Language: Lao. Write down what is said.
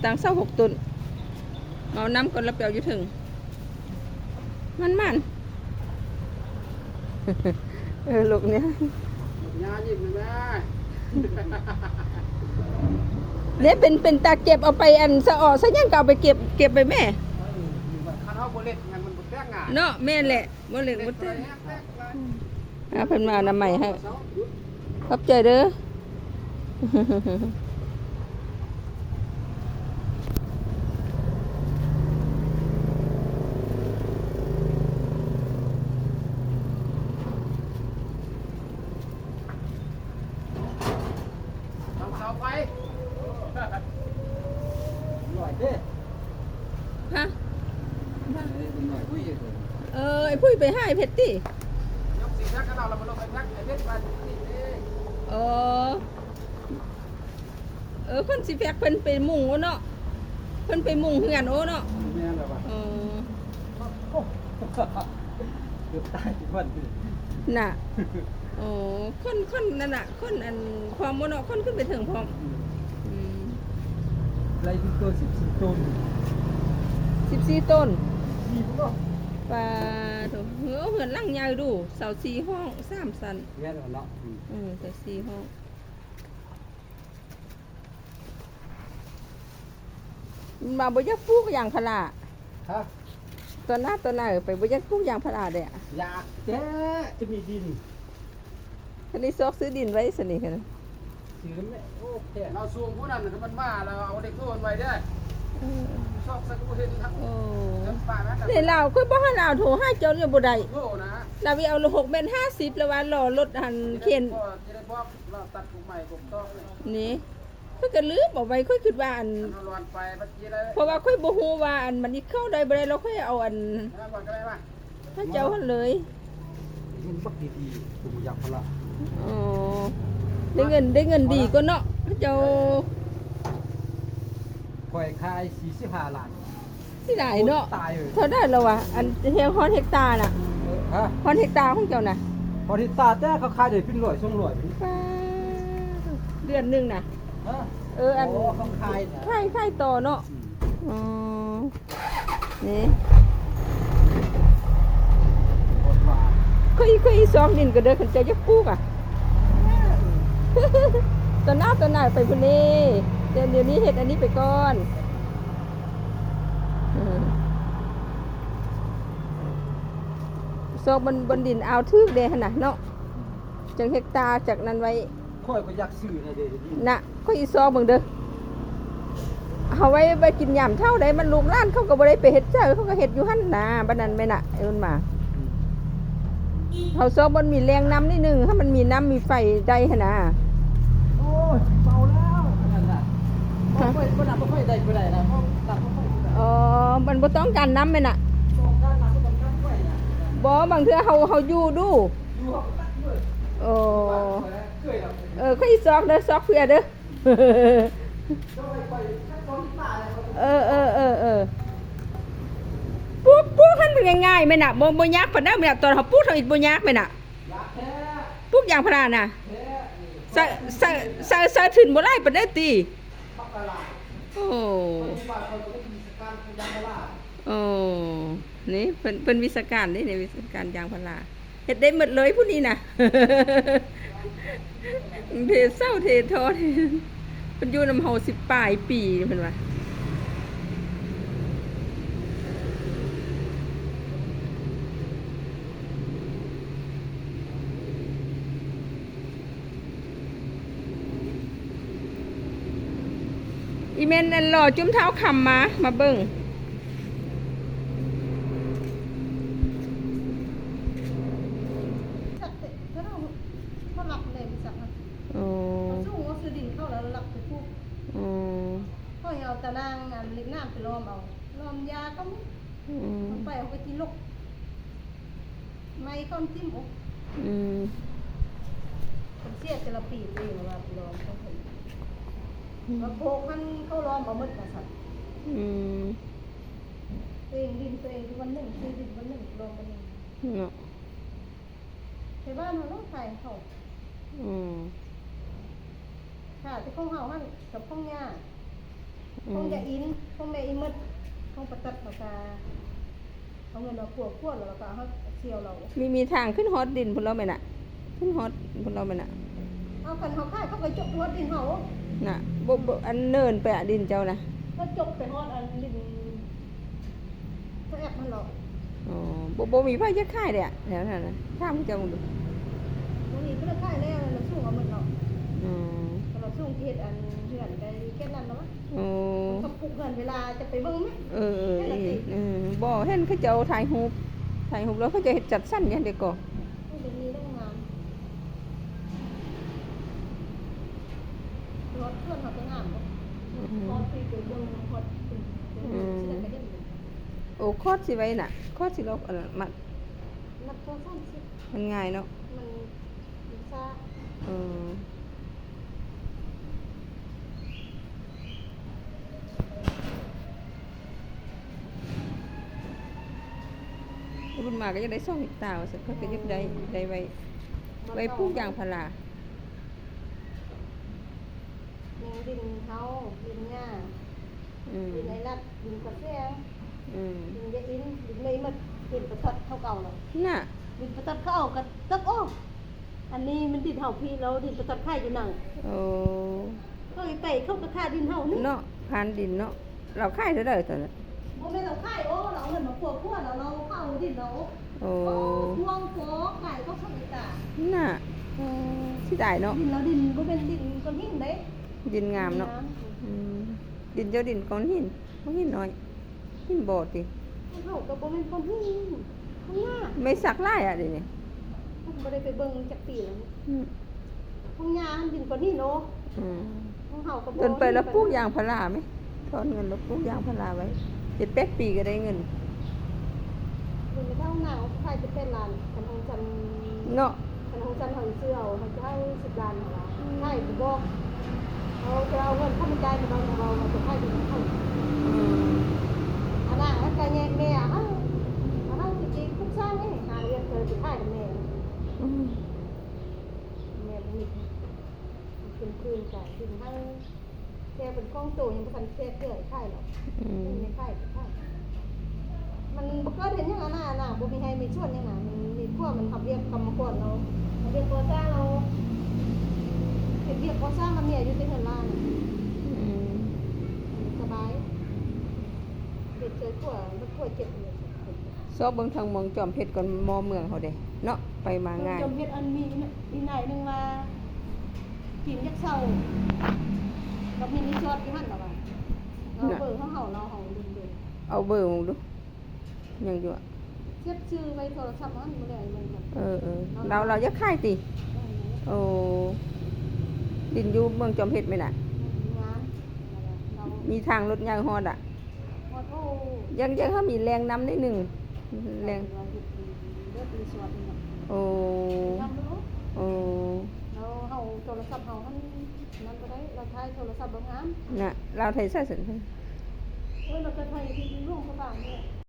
ຕັ້ງເສົາຫົກຕົ້ນ ເອົານຳກ່ອນ ແລ້ວໄປເອົາຢູ່ເທິງ. ມັນ ມັນ ເອີ ລູກນີ້ ເດ້ ເປັນ ເປັນຕາເກັບ ເອົາໄປອັນສະເອາະສະຫຍັງກໍເອົາໄປເກັບ ເກັບໄວ້ແມ້. ເອີ ຄັນເຮົາບໍ່ເຮັດຫຍັງມັນບໍ່ແຕກງ່າຍເນາະ. ແມ່ນແຫຼະ ບໍ່ເຫຼັກບໍ່ແຕກ. ອາ ເພິ່ນມາອະນາໄມໃຫ້. ຂອບໃຈເດີ. ເສົາໄຟ ໜ້ອຍເດ້. ຮະ? ເອີ ໄອ້ພຸ້ຍໄປຫາໄອ້ເພັດຕິ? ເອີ ເອີ ຄົນຊິແຟກເພິ່ນໄປມຸງໂອເນາະ ເພິ່ນໄປມຸງເຮືອນໂອເນາະ. ແມ່ນແລ້ວວ່າ ເອີ ເກືອບຕາຍທຸກວັນນີ້ນະ. ໂອ້ ຄົນ ຄົນນັ້ນນະ ຄົນອັນ ພ້ອມບໍ່ເນາະ ຄົນຂຶ້ນໄປເທິງພ້ອມ. ອືມ ອືມ ໄລ່ເຖິງໂຕສິບສີ່ຕົ້ນ ສິບສີ່ຕົ້ນ. ປາໂທ້ ເຮືອນຫຼັງໃຫຍ່ດູ ເສົາສີ່ຫ້ອງ ສາມຊັ້ນ. ແມ່ນແລ້ວເນາະ. ອືມ ເອີ ເສົາສີ່ຫ້ອງ. ມັນວ່າບໍ່ຢາກປູກຢາງພາລາ. ຮະ? ຕອນໜ້າ ຕອນໜ້າໄປບໍ່ຢາກປູກຢາງພາລາເດ້. ຢາກແທ້ ຈະມີດິນ. ຄັນໄດ້ຊອກຊື້ດິນໄວ້ຊັ້ນນີ້. ຊື້ນຳແມ່. ໂອ້ ແພງ. ລາວສູງຜູ້ນັ້ນ ຄັນມັນມາລາວເອົາເດັກໂທນໄວ້ເດ້. ເອີ ຊອກໃສ່ກໍບໍ່ເຫັນ. ໂອ້ ເງິນປ່ານະ. ນີ້ລາວ ຂ້ອຍບໍ່ຫັ້ນລາວໂທຫາເຈົ້າຢູ່ບໍ່ໄດ້. ໂທນະ. ລາວໄປເອົາ ຫົກແມັດຫ້າສິບ ລາວວ່າລໍລົດຫັ້ນເຂັນ. ຈະໄດ້ບອກ ລາວຕັດຜົມໃໝ່ຜົມຕອກນີ້ ຂ້ອຍກໍລືມເອົາໄວ້. ຂ້ອຍຄິດວ່າອັນ ເຮົາລອນໄປບັດນີ້ແຫຼະ ເພາະວ່າຂ້ອຍບໍ່ຮູ້ວ່າອັນມັນຊິເຂົ້າໄດ້ບໍ່ໄດ້ ແລ້ວຂ້ອຍເອົາອັນ ເອົາໄວ້ກໍໄດ້ວ່າ ໃຫ້ເຈົ້າຫັ້ນເລີຍ. ເຫັນບັກດີໆ ບໍ່ຢາກພາລາ. ໂອ້ ໄດ້ເງິນ ໄດ້ເງິນດີກວ່າເນາະ ເຂົາເຈົ້າ. ຂ້ອຍຂາຍສີ່ສິບຫ້າລ້ານ. ຊິຫຼາຍເນາະ. ໂອ້ຍ ຕາຍເອີຍ. ເທົ່າໃດແລ້ວວະ? ອັນແຮງຮອດເຮັກຕານະ. ເອີ ຮະ? ຮອດເຮັກຕາຂອງເຈົ້ານະ. ຮອດເຮັກຕາ ແຕ່ເຂົາຂາຍໄດ້ເປັນຮ້ອຍສອງຮ້ອຍ. ປາ ເດືອນໜຶ່ງນະ. ຮະ? ເອີ ອັນ ໂອ້ ເຂົາຂາຍນະ. ຂາຍ ຂາຍຕໍ່ເນາະ. ອືມ ອໍ ນີ້ ຂ້ອຍ ຂ້ອຍຊິຊອກດິນກໍເດີ ຄັນເຈົ້າຢາກປູກອະ. ຕອນໜ້າ ຕອນໜ້າໄປພຸ້ນເດ້ ແຕ່ດຽວນີ້ເຮັດອັນນີ້ໄປກ່ອນ. ຊອກບ່ອນ ບ່ອນດິນອາວຖືກເດ້ຫັ້ນນະເນາະ ຈັກເຮັກຕາ ຈັກນັ້ນໄວ້. ຂ້ອຍກໍຢາກຊື້ນະເດ. ນະ ຂ້ອຍຊິຊອກເບິ່ງເດີ ເຮົາໄວ້ ໄວ້ກິນຍາມເຖົ້າໄດ໋. ມັນລູກຫຼານເຂົາກໍບໍ່ໄດ້ໄປເຮັດໃສ ເຂົາກໍເຮັດຢູ່ຫັ້ນນະ. ບັດນັ້ນແມ່ນນະ ເອີ້ນມາ ເຮົາຊອກບ່ອນມີແຫຼ່ງນ້ຳນິດໜຶ່ງ ໃຫ້ມັນມີນ້ຳມີໄຟໄດ້ຫັ້ນນະ. ໂອ້ຍ ເມົາແລ້ວ ອັນນັ້ນນະ. ຮະ? ບໍ່ຄ່ອຍ ບໍ່ນຳ ບໍ່ຄ່ອຍໄດ້ ບໍ່ໄດ້ນະ ເພາະນຳບໍ່ຄ່ອຍໄດ້. ອໍ ມັນບໍ່ຕ້ອງການນ້ຳແມ່ນນະ. ຕ້ອງການນ້ຳ ບໍ່ຕ້ອງການໄຟນະ. ບໍ່ ບາງເທື່ອເຮົາ ເຮົາຢູ່ດູ ຢູ່ເຮົາກໍຕັດເລີຍ. ໂອ້ ເອີ ຂ້ອຍຊິຊອກເດີ ຊອກເພື່ອເດີ. ເອີ ເອີ ເອີ ເອີ ປູກ ປູກຫັ້ນມັນງ່າຍໆແມ່ນນະ ບໍ່ ບໍ່ຍາກປານໃດແມ່ນນະ. ຕອນເຮົາປູກເຮົາອິດບໍ່ຍາກແມ່ນນະ. ປູກຢາງພາລານະ ໃຊ້ ໃຊ້ ໃຊ້ ໃຊ້ທຶນບໍ່ຫຼາຍປານໃດຕິ. ໂອ້ ໂອ້ ນີ້ເພິ່ນ ເພິ່ນວິຊາການເດ້ ໃນວິຊາການຢາງພາລາ ເຮັດໄດ້ໝົດເລີຍຜູ້ນີ້ນະ. ເທເສົາເທທໍ່ ເພິ່ນຢູ່ນຳເຮົາສິບປາຍປີເພິ່ນວ່າ. ອີ່ແມ່ນອັນຫຼໍຈຸ້ມທ້າວຄຳມາ ມາເບິ່ງ. ຈັກເຕະ ເຂົາລັກເລີຍ ຈັກນະ. ອໍ ເຂົາສູງເອົາທີ່ດິນເຂົາແລ້ວລັກໄປປູກ. ອໍ ເຂົາເອົາຕາໜ່າງອັນເຫຼັກໜາມໄປລ້ອມເອົາ ລ້ອມຢາເຂົາໝົດ. ອືມ ມັນໄປເຂົາກໍຊິລົກ ໄມ້ເຂົາຖິ້ມອົກ. ອືມ ເພິ່ນເສຍແຕ່ລະປີຕົວເອງວ່າໄປລ້ອມເຂົາ. ອືມ ວ່າໂພກຫັ້ນເຂົາລ້ອມເອົາໝົດວ່າຊັ້ນ. ອືມ ຕົວເອງດິນຕົວເອງຄືວັນໜຶ່ງ ທີ່ດິນວັນໜຶ່ງ ລ້ອມວັນໜຶ່ງເນາະ. ໄປບ້ານເຮົາເນາະ ຂາຍເຂົາ. ອືມ ຂາຍແຕ່ຂອງເຮົາຫັ້ນກັບຂອງຍ່າ. ຂອງຍາອິນ ຂອງແມ່ອີ່ໝົດ ຂອງປາຕັດ ເຮົາກະເອົາເງິນມາປົວໆ ແລ້ວເຮົາກະເອົາ ເອົາສ່ຽວລາວ. ມີ ມີທາງຂຶ້ນຮອດດິນພຸ້ນແລ້ວແມ່ນນະ? ຂຶ້ນຮອດພຸ້ນແລ້ວແມ່ນນະ? ເອົາ ຄັນເຮົາຂາຍ ເຂົາກະຈົກຮອດດິນເຮົານະ. ບໍ່ ບໍ່ ອັນເນີນໄປອະ ດິນເຈົ້ານະ? ເຂົາຈົກໄປຮອດອັນດິນ ສະແອບຫັ້ນເນາະ. ອໍ ບໍ່ ບໍ່ມີໃຜຢາກຂາຍເດ ແຖວນັ້ນນະ ຖາມເຂົາເຈົ້າເບິ່ງດູ. ບໍ່ມີ ເຂົາຂາຍແລ້ວ ລາວສູງເອົາໝົດເນາະ. ອໍ ລາວສູງເຮັດອັນເຮືອນໄດ້ແຄ່ນັ້ນເນາະ. ໂອ້ ເຂົາປຸກເຮືອນເວລາຈະໄປເບິ່ງແມະ. ເອີ ເອີ ເອີ ບໍ່ ເຫັນເຂົາເຈົ້າຖ່າຍຮູບ ຖ່າຍຮູບແລ້ວເຂົາເຈົ້າເຮັດຈັດສັນຫຍັງເດກໍ. ໂອ້ ດຽວນີ້ລະງາມ ຮອດເຮືອນເຮົາກະງາມເນາະ. ຮອດທີ່ໄປເບິ່ງ ຮອດ ອືມ ໂອ້ ຄອດຊິໄວນະ ຄອດຊິລອກ ອັນນັ້ນມັດ ມັດສາມສິບ ມັນງ່າຍເນາະ ມັນ ມັນຊ້າ. ເອີ ບຸນມາກະຢາກໄດ້ສອງເຮັກຕາວ່າຊັ້ນ ເພິ່ນກະຢາກໄດ້ ໄດ້ໄວ້ ໄວ້ປູກຢາງພາລາ. ແມ່ນ ດິນເຮົາ ດິນຍ່າ ອືມ ດິນໄອລັດ ດິນກະແສງ ອືມ ດິນຍາອິນ ດິນເລີຍໝົດ ດິນປະຕັດເຂົາເອົາແລ້ວນະ. ດິນປະຕັດເຂົາເອົາກະຕັດອອກ. ອັນນີ້ມັນດິນເຮົາພີ້ ແລ້ວດິນປະຕັດຂາຍຢູ່ນຳ. ໂອ້ ເຂົາໄປ ເຂົາກະຂາຍດິນເຮົານີ້ເນາະ ຜ່ານດິນເນາະ. ລາວຂາຍເທົ່າໃດຕອນນັ້ນ? ບໍ່ແມ່ນລາວຂາຍ ໂອ້ ລາວເອົາເງິນມາປົວໆ ແລ້ວລາວເຜົາດິນລາວ. ໂອ້ ໂອ້ ຫ່ວງໂຄກ ຂາຍເຂົາເຈົ້າອີກກະນະ. ເອີ ເສຍດາຍເນາະ ດິນລາວ ດິນບໍ່ແມ່ນດິນກ້ອນຫີນເດ້ ດິນງາມເນາະ. ອືມ ດິນເຈົ້າດິນກ້ອນຫີນ ກ້ອນຫີນນ້ອຍ ຫີນບໍ່ຕິ? ເຮົາກະບໍ່ແມ່ນກ້ອນຫີນ ຂອງຫຍ້າ ໄມ້ສັກຫຼາຍອະດຽວນີ້ ເຮົາກະບໍ່ໄດ້ໄປເບິ່ງຈັກປີແລ້ວ. ອືມ ຂອງຫຍ້າຫັ້ນດິນກວ່ານີ້ເນາະ. ອືມ ຂອງເຮົາກະບໍ່ ດົນໄປລະປູກຢາງພາລາແມະ ຖອນເງິນລະປູກຢາງພາລາໄວ້ ເຈັດແປດປີກະໄດ້ເງິນ. ເບິ່ງໄປເທົ່າໜ້າ ເຂົາຂາຍເຈັດແປດລ້ານ ຄັນຂອງຊັ້ນເນາະ ຄັນຂອງຊັ້ນເຮົາຊື້ເອົາ ເຮົາຈະເອົາສິບລ້ານຫັ້ນລະ. ອືມ ຂາຍກະບອກ ເຮົາຈະເອົາເງິນເຂົາມາຈ່າຍ ແຕ່ເຮົາຈະເອົາ ເຮົາຈະຂາຍຢູ່ນຳເຂົາ. ອືມ ອັນນັ້ນກະແຍກແມ່ເຮົາ ເຮົາຊິ ຊິປຸກສາເອງ ຫາວຽກເພິ່ນຊິຂາຍນຳແມ່. ອືມ ແມ່ບໍ່ມີ ເປັນຄືນກະດິນເຮົາ ແຕ່ເປັນຂອງໂຕຍັງບໍ່ທັນແກ່ເທື່ອ ຂາຍແລ້ວ. ອືມ ມັນບໍ່ເກີດເຮັດຫຍັງ ອັນນັ້ນນະ ບໍ່ມີໄຮ່ມີສວນຫຍັງນະ ມັນມີຄົວ ມັນຮັບວຽກກຳມະກອນເຮົາ ເຮັດວຽກກໍ່ສ້າງເຮົາ ເຮັດວຽກກໍ່ສ້າງກັບເມຍຢູ່ແຕ່ເຮືອນຫຼານ. ອືມ ສະບາຍ ເຮັດຊ່ວຍຜົວ ແລ້ວຜົວເຈັບ. ຊອບເບິ່ງທາງເມືອງຈອມເພັດກ່ອນ ໝໍເມືອງເຮົາເດ້ເນາະ ໄປມາງ່າຍ. ເມືອງຈອມເພັດ ອັນມີອີ່ນາຍໜຶ່ງວ່າ ຈີນຢາກເຊົ່າ ລາວມີຣີສອດຢູ່ຫັ້ນລະວ່າ ລາວເບີຂອງເຮົາ ລາວເຮົາເບິ່ງເບິ່ງ ເອົາເບີມາເບິ່ງດູ ຍັງຢູ່ອະ ເຊບຊື່ໄວ້ໂທລະສັບຫັ້ນ ບໍ່ໄດ້ເອົາເບິ່ງ. ເອີ ເອີ ລາວ ລາວຢາກຂາຍຕິ? ເອີ ໂອ້ ດິນຢູ່ເມືອງຈອມເພັດແມ່ນນະ? ງາມ ມີທາງລົດຍ່າງຮອດອະ? ຮອດ. ໂອ້ ຍັງ ຍັງເຮົາມີແຫຼ່ງນ້ຳໜ້ອຍໜຶ່ງ ແຫຼ່ງ ໂອ້ ໂອ້ ແລ້ວເຮົາໂທລະສັບເຮົາຫັ້ນ ນັ້ນບໍ່ໄດ້ ລາວຖ່າຍໂທລະສັບບໍ່ງາມນະ ລາວຖ່າຍໃສຊັ້ນ? ໂອ້ຍ ລາວກະຖ່າຍທີ່ຫຼວງພະບາງນີ້ແຫຼະ.